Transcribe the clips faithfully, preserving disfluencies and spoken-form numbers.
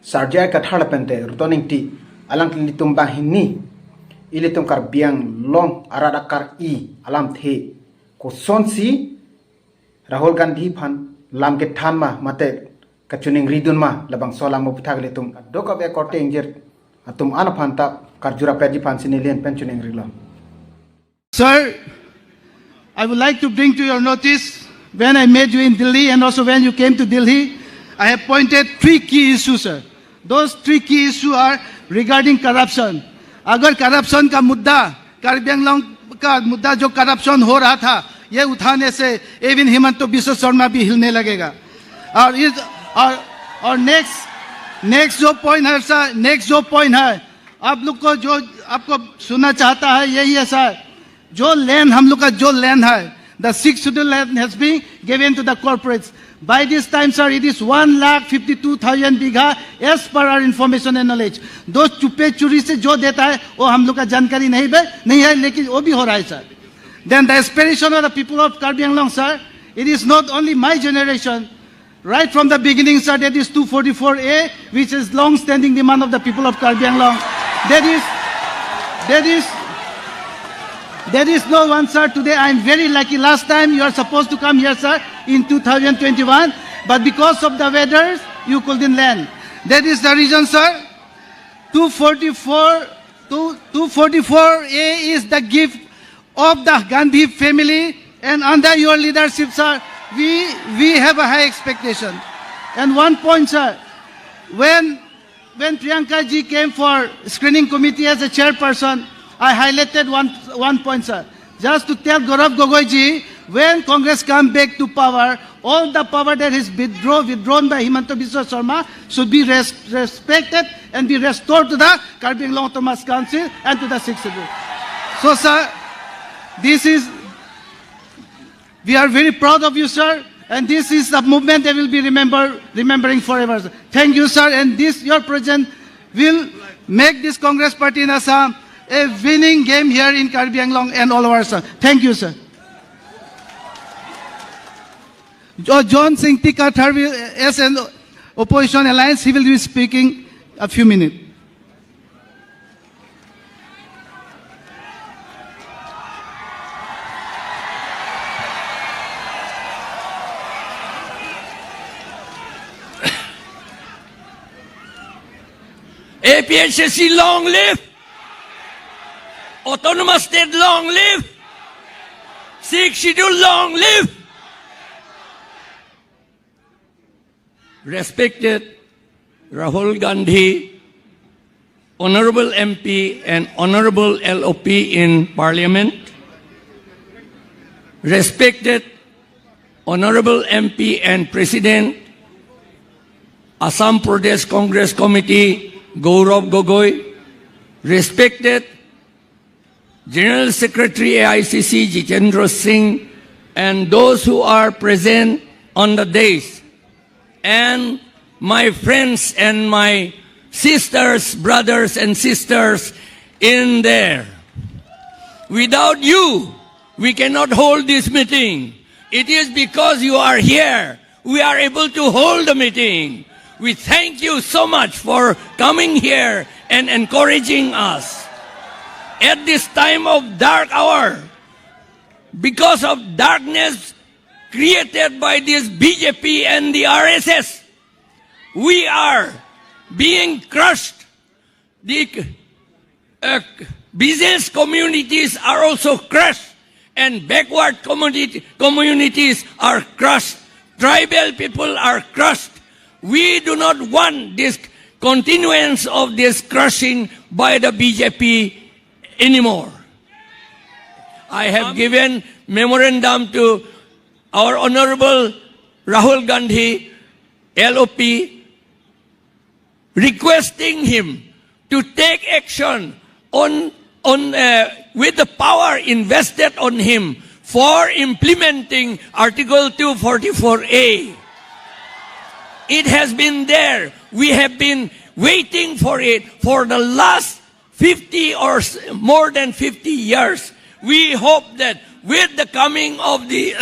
Sar J I Kathar lapente Ruton Engti, alang ilitum banghini, ilitum Karbi Anglong arat akar-i alamthe kosonsi Rahul Gandhi aphan lam kethan ma mate kachiningridun ma, labangso alam aputhak ilitum kadokave korte ingjir atum an aphan ta karjura perji aphansi neli pen chiningrilo. Sir, I would like to bring to your notice, when I met you in Delhi and also when you came to Delhi, I have pointed three key issues, sir. Those three key issues are regarding corruption. अगर करप्शन का मुद्दा, कार्बी आंगलोंग का मुद्दा जो करप्शन हो रहा था, ये उठाने से even हिमंत बिस्व शर्मा भी हिलने लगेगा। और इस, और, और नेक्स्ट, नेक्स्ट जो पॉइंट है सर, नेक्स्ट जो पॉइंट है, आप लोग को जो, आपको सुनना चाहता है यही है सर, जो लैंड हम लोग का जो लैंड है, the sixth schedule land has been given to the corporates. By this time, sir, it is one lakh fifty two thousand bigha, as per our information and knowledge. जो चुप्पे चोरी से जो देता है, वो हम लोग का जानकारी नहीं बे, नहीं है, लेकिन वो भी हो रहा है sir. Then the aspiration of the people of Karbi Anglong, sir, it is not only my generation. Right from the beginning, sir, that is two forty-four A, which is long-standing demand of the people of Karbi Anglong. That is, that is, that is no one, sir. Today I am very lucky. Last time you are supposed to come here, sir, in two thousand twenty-one, but because of the weather, you couldn't land. That is the reason, sir. Two forty-four, two, two forty-four A is the gift of the Gandhi family, and under your leadership, sir, we, we have a high expectation. And one point, sir, when, when Priyanka ji came for screening committee as a chairperson, I highlighted one, one point, sir. Just to tell Gaurav Gogoi ji, when Congress come back to power, all the power that is withdraw, withdrawn by Himanta Biswa Sarma should be res-, respected and be restored to the Karbi Anglong Autonomous Council and to the Sixth Schedule. So, sir, this is, we are very proud of you, sir, and this is the movement that will be remember, remembering forever, sir. Thank you, sir, and this, your presence will make this Congress party in Assam a winning game here in Karbi Anglong and all over, sir. Thank you, sir. Jo-, John Singti Kathar will, as an opposition alliance, he will be speaking a few minutes. A P H L C long live! Autonomous State long live! Sixth Schedule long live! Respected Rahul Gandhi, Honorable M P and Honorable L O P in Parliament, respected Honorable M P and President, Assam Pradesh Congress Committee, Gaurav Gogoi, respected General Secretary A I C C Jitendra Singh, and those who are present on the dais, and my friends and my sisters, brothers and sisters in there. Without you, we cannot hold this meeting. It is because you are here we are able to hold the meeting. We thank you so much for coming here and encouraging us. At this time of dark hour, because of darkness created by this B J P and the R S S, we are being crushed. The uh, business communities are also crushed, and backward community, communities are crushed. Tribal people are crushed. We do not want this continuance of this crushing by the B J P anymore. I have given memorandum to our Honorable Rahul Gandhi, L O P, requesting him to take action on, on, uh, with the power invested on him for implementing Article two forty-four A. It has been there. We have been waiting for it for the last fifty or s-, more than fifty years. We hope that with the coming of the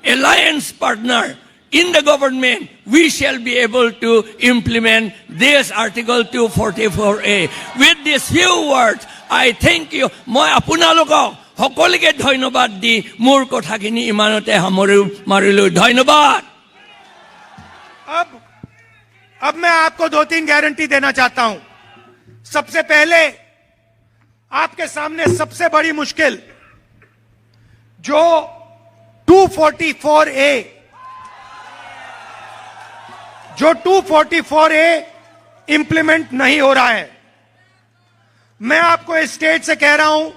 alliance partner, in the government, we shall be able to implement this Article two forty-four A. With these few words, I thank you. মই আপোনালোকক সকলোকে ধন্যবাদ দি মোৰ কথাখিনি ইমানতে সামৰি মাৰিলো। ধন্যবাদ। अब अब मैं आपको दो तीन गारंटी देना चाहता हूं। सबसे पहले, आपके सामने सबसे बड़ी मुश्किल, जो टू फ़ोर्टी फ़ोर ए, जो टू फ़ोर्टी फ़ोर ए इंप्लीमेंट नहीं हो रहा है। मैं आपको इस स्टेज से कह रहा हूं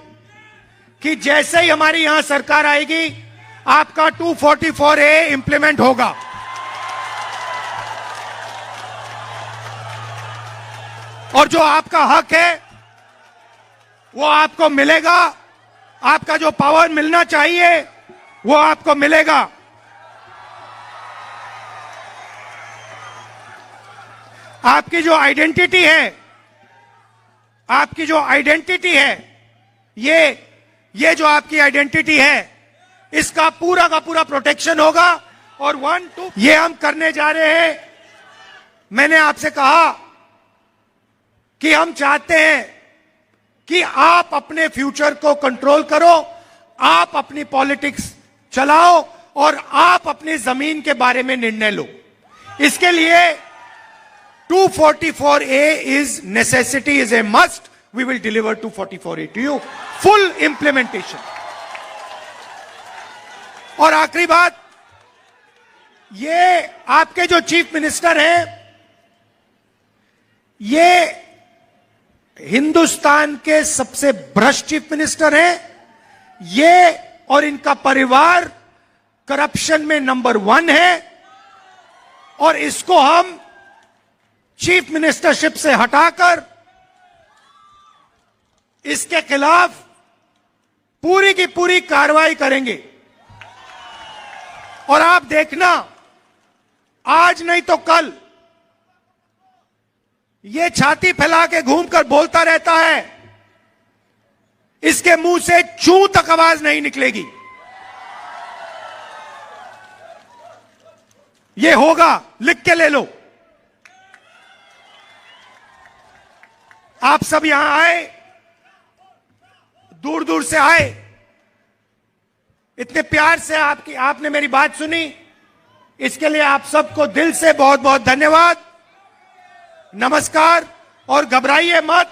कि जैसे ही हमारी यहां सरकार आएगी, आपका टू फ़ोर्टी फ़ोर ए इंप्लीमेंट होगा। और जो आपका हक है, वो आपको मिलेगा। आपका जो पावर मिलना चाहिए, वो आपको मिलेगा। आपकी जो आइडेंटिटी है, आपकी जो आइडेंटिटी है, ये ये जो आपकी आइडेंटिटी है, इसका पूरा का पूरा प्रोटेक्शन होगा। और वन टू, ये हम करने जा रहे हैं। मैंने आपसे कहा कि हम चाहते हैं कि आप अपने फ्यूचर को कंट्रोल करो, आप अपनी पॉलिटिक्स चलाओ और आप अपनी जमीन के बारे में निर्णय लो। इसके लिए two forty four A is necessity, is a must. We will deliver two forty-four A to you. Full implementation. और आखिरी बात, ये आपके जो चीफ मिनिस्टर हैं, ये हिंदुस्तान के सबसे भ्रष्ट चीफ मिनिस्टर हैं। ये और इनका परिवार करप्शन में नंबर वन है, और इसको हम चीफ मिनिस्टरशिप से हटाकर इसके खिलाफ पूरी की पूरी कार्रवाई करेंगे। और आप देखना, आज नहीं तो कल ये छाती फैला के घूमकर बोलता रहता है, इसके मुंह से चू तक आवाज नहीं निकलेगी। ये होगा, लिख के ले लो। आप सब यहां आए, दूर दूर से आए, इतने प्यार से आपकी आपने मेरी बात सुनी, इसके लिए आप सबको दिल से बहुत बहुत धन्यवाद। नमस्कार। और घबराइए मत,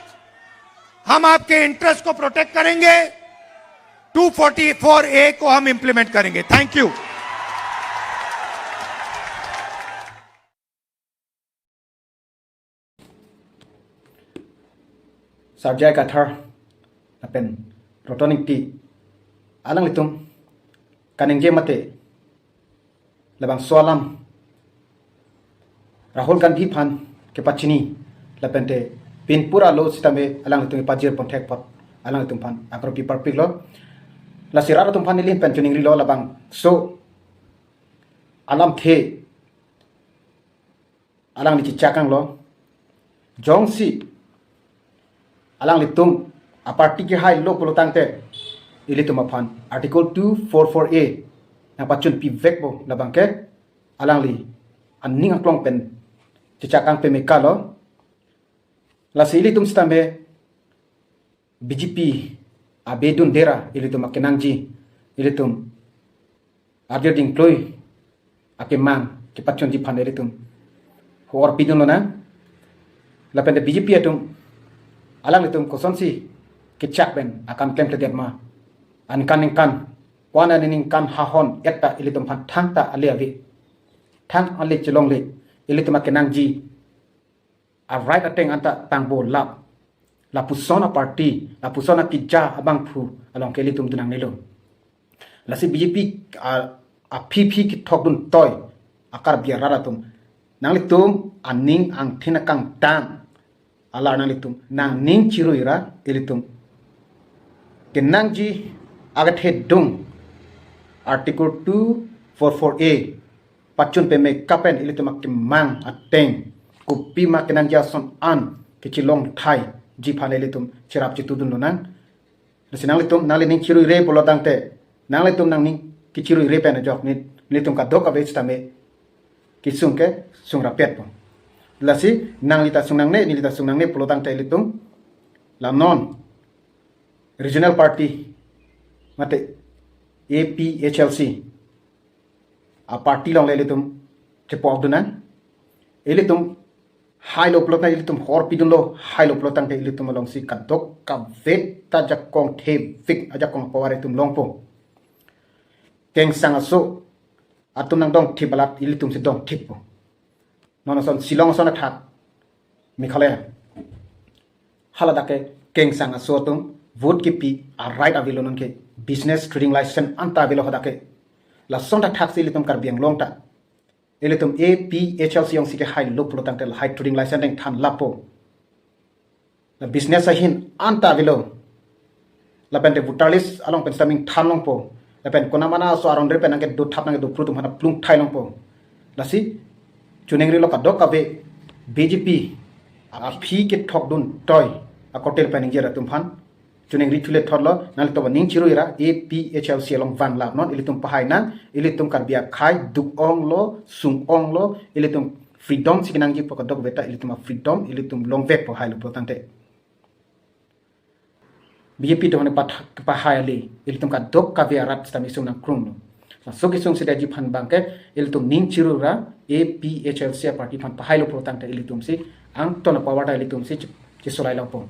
हम आपके इंटरेस्ट को प्रोटेक्ट करेंगे। टू फ़ोर्टी फ़ोर ए को हम इंप्लीमेंट करेंगे। Thank you. Sarjai Kathar lapen Roton Ingti, alanglitum kaningje mate labangso alam Rahul Gandhi aphan kepachini lapen te pinpura lo sitame alanglitum pajir ponthek apot alanglitum aphan akropi parpiklo. Lasi rat atum aphan neli pen chuning rilo, labangso alamthe alangli chechak tanglo. Jongsi alanglitum aparty kehai lo pulo tangte, ilitum aphan Article two four four A nangpachun pivekpo labang ke alangli aning aklong pen chechak tang peme kalo. Lasi ilitum sitame B J P abedun dera ilitum akenangji, ilitum arjir dingkloi akemang kepachunji aphan ilitum hor pidun lonang. Lapen te B J P atum alanglitum kosonsi kechak pen akam klemkledet ma, aningkan ningkan, ko-an aningkan hahon et ta ilitum aphan thangta ale ave, thang ale chelongle. Ilitum akenangji a-right ateng anta tangbo lap, lapuson aparty, lapuson akeja abangphu along ke ilitum dun nangnelo. Lasi B J P a, aphi phi kethok dun toi a-Karbi arat atum, nanglitum aning angthin akangtang alar nanglitum nangning chirui ra ilitum kenangji akethedung Article two four four A pachun peme kapen ilitum akemang ateng kopima kenangji ason an kechelong thaiji aphan ilitum cherap chetudun lonang. Lasi nanglitum nanglining chirui re pulo tangte, nanglitum nangning kechirui re pen ajok ni, nelitum kadokave sitame kesung ke sung rapet po. Lasi nangli ta sung nangne, neli ta sung nangne pulo tangte ilitum la non regional party mate A P H L C a party along le ilitum chepo-ok dun nang. Ilitum hailo pulo tangte ilitum hor pidunlo, hailo pulo tangte ilitum alongsi kadokave ta ajakong thepik, ajakong power itum longpo. Kengsang aso atum nangdong thip alat ilitum si dong thippo. Non ason Shillong ason athak Meghalaya, haladak ke kengsang aso atum vote kipi a right avelo, non ke business trading license anta avelo hadak ke. Lason athak si ilitum Karbi Anglong ta ilitum A P H L C alongsi ke hailo pulo tangte lahai trading license deng than lapo. La business ahin anta avelo. Lapen te voter list along pen staming than longpo. Lapen konamana aso aron re pen nangkedo thap nangkedo phru atum aphan plung thai longpo. Lasi choningri lo kadokave B J P aphi kethok dun toi akotel pen ingjir atum aphan choningri thule thotlo, nanglitum ning chirui ra A P H L C along vanlap non, ilitum pahai nang, ilitum Karbi akhei duk-onglo, sung-onglo, ilitum freedom si kenangji pu kadokave ta ilitum a freedom ilitum longvekpo hailo pulo tangte. B J P dohone pat pahai ali ilitum kadokave arat sitame sung nangkrunglo. Laso kesung si daji aphan abang ke ilitum ning chirui ra A P H L C a party aphan pahailo pulo tangte ilitum si angton a power ta ilitum si che-, chesolai longpo.